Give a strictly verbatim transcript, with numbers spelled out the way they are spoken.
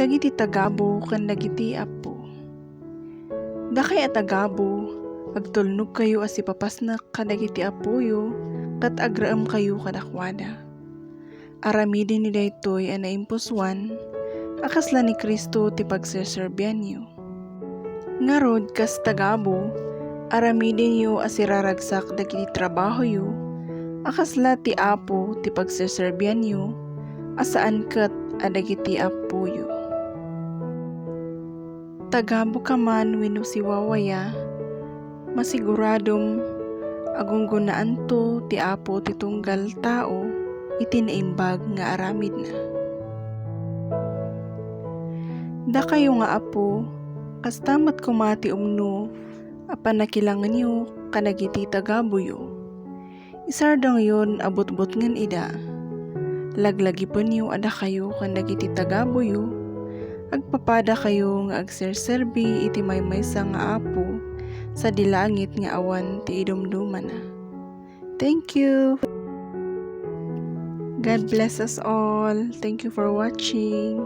Dagiti tagabu ken dagiti appo. Dakay a tagabu, agtulnogkayo a sipapasnek kadagiti appoyo ket agraemkayo kadakuada. Aramidenyo daytoy a naimpusoan a kasla ni Cristo ti pagserserbianyo. Ngarud, kas tagabu, aramidenyo a siraragsak dagiti trabahoyo a kasla ti Apo ti pagserserbianyo a saan ket a dagiti appoyo. Tagabu ka man wenno siwawaya, masiguradom a gunggonaanto ti Apo ti tunggal tao iti naimbag nga aramidna. Dakayo nga appo, kasta met koma ti umno a pannakilangenyo kadagiti tagabuyo. Isardengyon a butbutngen ida. Laglagipenyo a dakayo ken dagiti tagabuyo, agpapadakayo nga agserserbi iti maymaysa nga Apo sadi langit nga awan ti idumdumana. Thank you. God bless us all. Thank you for watching.